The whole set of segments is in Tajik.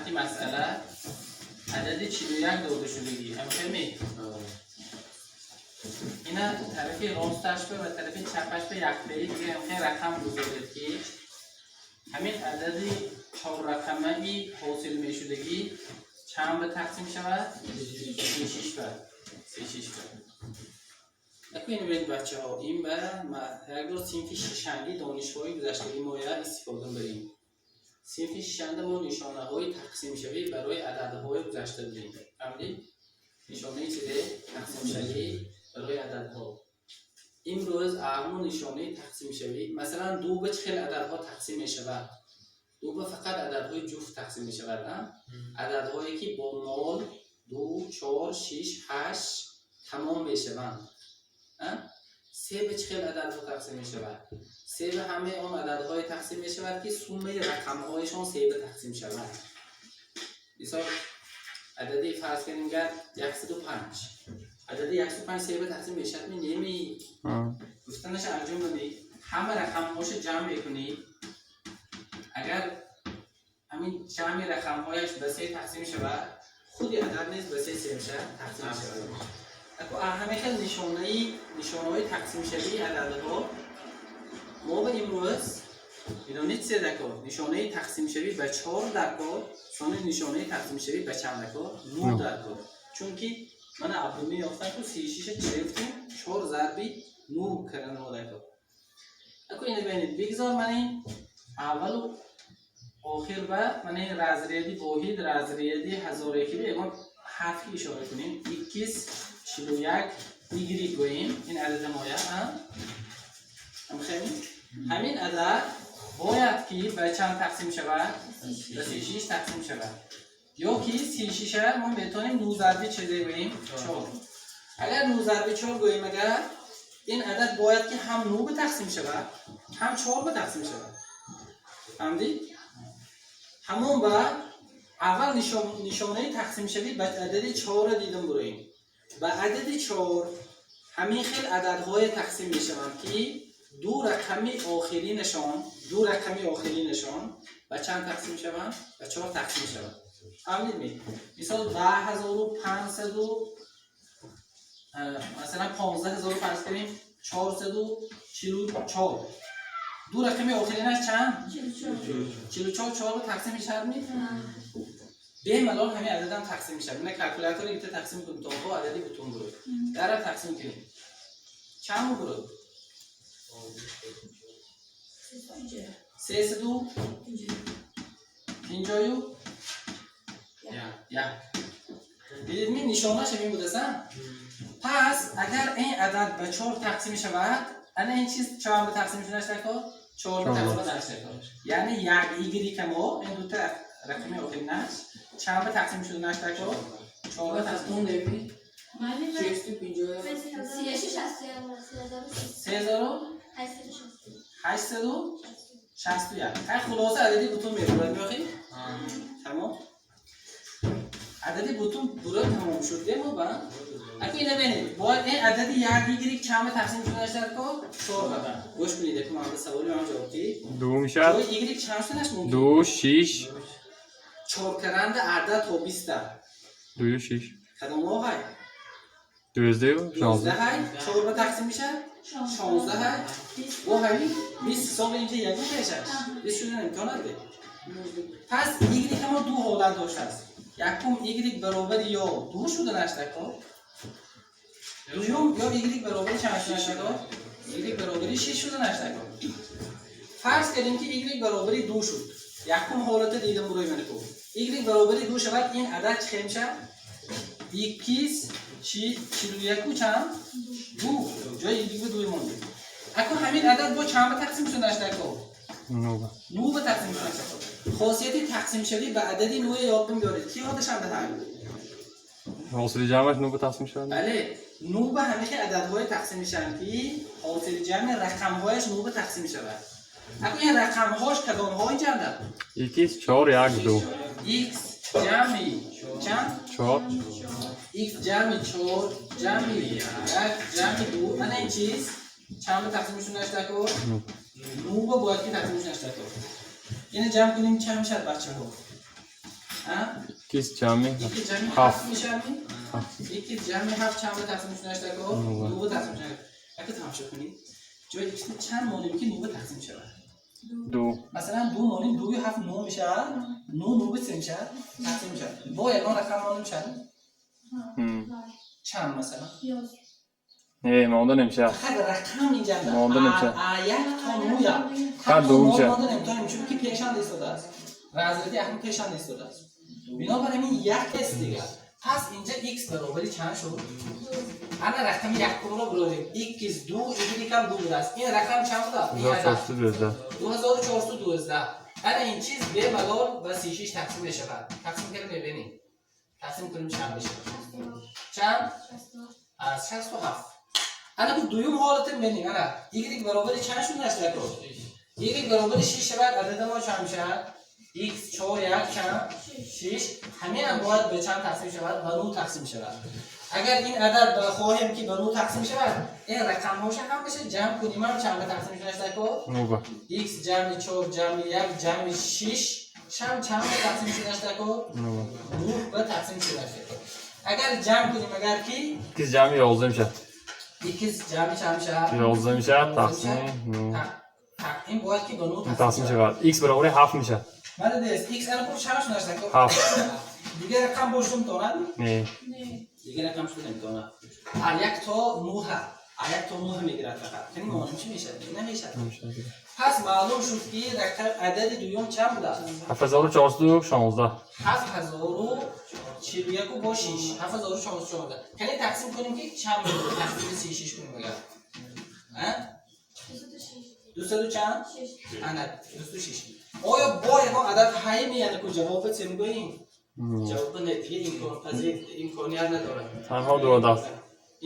Шарти масъала адади 41 дода шудагӣ. Ҳамхелми? Ина тарафи росташ ва тарафи чапаш ба яктаи дига ҳамхел рақам гузоред, ки ҳамин адади чоррақамаи ҳосил мешудагӣ чанд ба тақсим шавад? 36 ба. 36 ба. Аку ин бинед, бачаҳо, ин ба як бор синфи шишанги донишҳои гузаштагӣ моя истифода барем. Синфи шишанда мо нишонаҳои тақсимшавӣ барои ададҳои гузашта будем. Фаҳмидед? Нишонаи чизе? Тақсимшавӣ барои ададҳо. Имрӯз аҳму нишонаи тақсимшавӣ, масалан, ду ба чӣ хел ададҳо тақсим мешавад? Ду ба фақат ададҳои ҷуфт тақсим мешавад, а? Ададҳое, ки бо нол, ду, чор, шиш, ҳашт тамом мешаванд. Се ба чӣ хел ададҳо тақсим мешавад? Се ба ҳамаи он ададҳое тақсим мешавад, ки суммаи рақамҳояшон се ба тақсим шавад. Мисол, адади, фарз кунем гар, 105. Адади 105 се ба тақсим мешавад ми неми? Гуфтанаша анҷом додӣ, ҳама рақамҳошо ҷамъ мекунӣ. Агар ҳамин ҷамъи рақамҳояш ба се тақсим шавад, худи адад низ ба се мешавад, тақсим мешавад. Аку ҳамин хел нишонаҳои тақсимшавии ададҳо мо ба имрӯз медонед се дакор: нишонаи тақсимшавӣ ба чор даркор, сони нишонаи тақсимшавӣ ба чанд дакор? Нӯ даркор. Чунки мана абдуми ёфтан ку 36-а чӣ гуфтем? Чор зарби нӯ кардан мо даркор. Аку ина бинед, бигзор ман ин аввалу охир ба ман ин разряди воҳид, разряди ҳазоряки ба ягон ҳарф ишора кунем. Иккис 41 игрик гӯем ин адади моя. Ҳамин адад бояд ки ба чанд тақсим шавад? Ба 36 тақсим шавад. Ё ки 36-а мо метавонем нӯ зарби чизе гӯем? Чор. Агар нӯ зарби чор гӯем, агар ин адад бояд ки ҳам нӯ ба тақсим шавад, ҳам чор ба тақсим шавад. Фаҳмдид? Ҳамон ба аввал нишонаи тақсимшавӣ ба адади чорро дидам буроем. Ба адади чор ҳамин хел ададҳое тақсим мешаванд, ки ду рақами охиринашон ба чанд тақсим шаванд? Ба чор тақсим шаванд. Фаҳмидед ми? Мисол, 10 500-у, масалан, 15 0-у, фарз кунем, 444, ду рақами охиринаш чанд? 44. Чор тақсим мешавад ми? Бемалол ҳамин ададам тақсим мешавад. Ина калкулятори гирифта тақсим кунем, то адади бутун буруд. Дара тақсим кунем, чанд буруд? 351. Дидед ми, нишонаш ҳамин будаса. Пас агар ин адад ба чор тақсим шавад, ана ин чиз чанд ба тақсим шуданаш даркор? Чор ба тақсим шуданаш даркор. Яъне як игрика мо, ин дута рақами охиринаш чанд ба тақсим шуданаш даркор? Чор ба тақсим. 3861. Хай, хулоса, адади бутун мебурад меохи. Тамом, адади бутун бурад, тамом шуд демо ба. Аку ина бинед, бояд ин адади як игрик чанд ба тақсим шуданаш даркор? Чор ба. Гӯш кунед, аку ман ба саволи ман ҷавоб диҳед. Ду мешавад. Ҷои игрик чанд шуданаш мумкин? Ду, шиш. Чоркаранда адад то 20-та. Дую, шиш. Кадом оғай? 12-ю 16. 12-ҳай, чор ба тақсим мешавад, 16-ҳай. Бо ҳамин 20 ҳисоби инҷа ягон мешавад, 20 шудан имкон надорад. Пас игрик мо ду ҳолат доштааст. Якум, игрик баробари ё ду шуданаш даркор, дуюм, ё игрик баробари чанд шуданаш даркор? Игрик баробари шиш шуданаш даркор. Фарз кардем, ки игрик баробари ду шуд. Якум ҳолата дидам бурои манаку. Игрик баробари ду шавад, ин адад чӣ хел мешавад? Иккис 41-у чанд? Ду. Ҷои игрик ба дуи мондем. Аку ҳамин адад бо чанд ба тақсим шуданаш даркор? Нӯ ба. Нӯ ба тақсим шуданаш даркор. Хосияти тақсимшавӣ ба адади нӯе ёдтон биёред. Ки ёдашам даҳад? Ҳосили ҷамъаш нӯ ба тақсим шавад. Бале, нӯ ба ҳамин хел ададҳое тақсим мешаванд, ки ҳосили ҷамъи рақамҳояш нӯ ба тақсим мешавад. Аку ин рақамҳош кадомҳо инҷанда? Икс, чор, як, ду. Х ҷамъи чанд? Чор. Х ҷамъи чор ҷамъи як ҷамъи ду, ана ин чиз чанд ба тақсим шуданаш даркор? Нӯ. Нӯ ба бояд ки тақсим шуданаш даркор. Ина ҷамъ кунем, чанд мешавад, бачаҳо? Икс ҷамъи икс ҷамъи ҳафт. ҳафт мешавад. Икс ҷамъи ҳафт чанд ба тақсим шуданаш дако? Нӯҳ. 9 ба тақсим шуданаш. Ака, тамошо кунед, ҷои икс чанд монем, ки 9 ба тақсим шавад? Ду. Масалан, ду монем, дуи ҳафт нӯ мешавад, нӯ нӯ ба се мешавад, тақсим мешавад. Бо ягон рақам монем шавад? Чанд, масалан? Не, монда намешавад. Фақат рақам инҷа. Монда намешавад. А як то нӯя. Фақат ду мешавад. Монда наметавонем, чунки пешанд истодааст, разряди акнун пешанд истодааст. Бинобар ҳамин як аст дигар. Пас инҷа x баробари чанд шуд? Ана, рақами якумро бирорем. Икс ду, y ҳам ду будааст. Ин рақам чанд будааст? Ин адад? 1412. 2412. Ана, ин чиз бемалол ба 36 тақсим мешавад. Тақсим карда мебинем. Тақсим кунем, чанд мешавад? Чанд? Аз 67. Ана, бу дуюм ҳолате мебинем. Ана, y баробари чанд шуд, нашлако? Y баробари 6 шавад, адади мо чанд мешавад? X 4 як чанд? 6. Ҳамин ҳам бояд ба чанд тақсим шавад? Ба 9 тақсим шавад. Агар ин адад хоҳем, ки ба 9 тақсим шавад, ин рақамҳоша ҳамаша ҷамъ кунем, ҳам чанд ба тақсим шуданаш дако? Нӯҳ ба. X ҷамъи 4 ҷамъи 1 ҷамъи 6 шам чанд ба тақсим шуданаш дако? Нӯҳ ба. 9 ба тақсим шуданаш дако. Агар ҷамъ кунем, агар ки Икс ҷамъи 11 мешавад. X ҷамъи чанд мешавад? 11 мешавад, тақсими 9. Ин бояд ки ба 9 тақсим шавад. Икс баробари 7 мешавад. Мададест, x ана хуб чанд шуданаш дако? Ҳафт. Дигар рақам бошуда метавонад? Не. Дигар рақам шуда наметавонад. А як то нӯҳа, а як то нӯҳа мегирад фақат. Яъне монем чӣ мешавад? Намешавад. Намешавад. Пас маълум шуд, ки рақам, адади дуюм чанд будааст? 7416. 7041 бо шиш, 7414. Яъне тақсим кунем, ки чанд мешавад? Тақсими 36 кунем агар, а дусаду чанд? Ана, 206. Оё бо ягон адад ҳай меяне ку ҷавоби це мегӯем? Ҷавоби не, дига имконпазир, имконият надорад. Танҳо ду адад.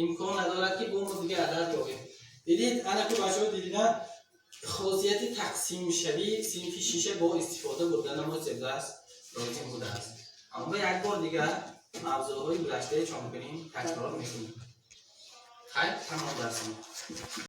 Имкон надорад, ки бо мо дига адад ёбем. Дидид, ана ку, бачаҳо, дидида, хосияти тақсимшавии синфи шиша бо истифода бурдана мо зебдааст, лозим будааст. Аммо ба як бор дигар мавзӯъҳои гузаштаи чон кунем, такрор мекунем. Хайр, тамом дарсимо.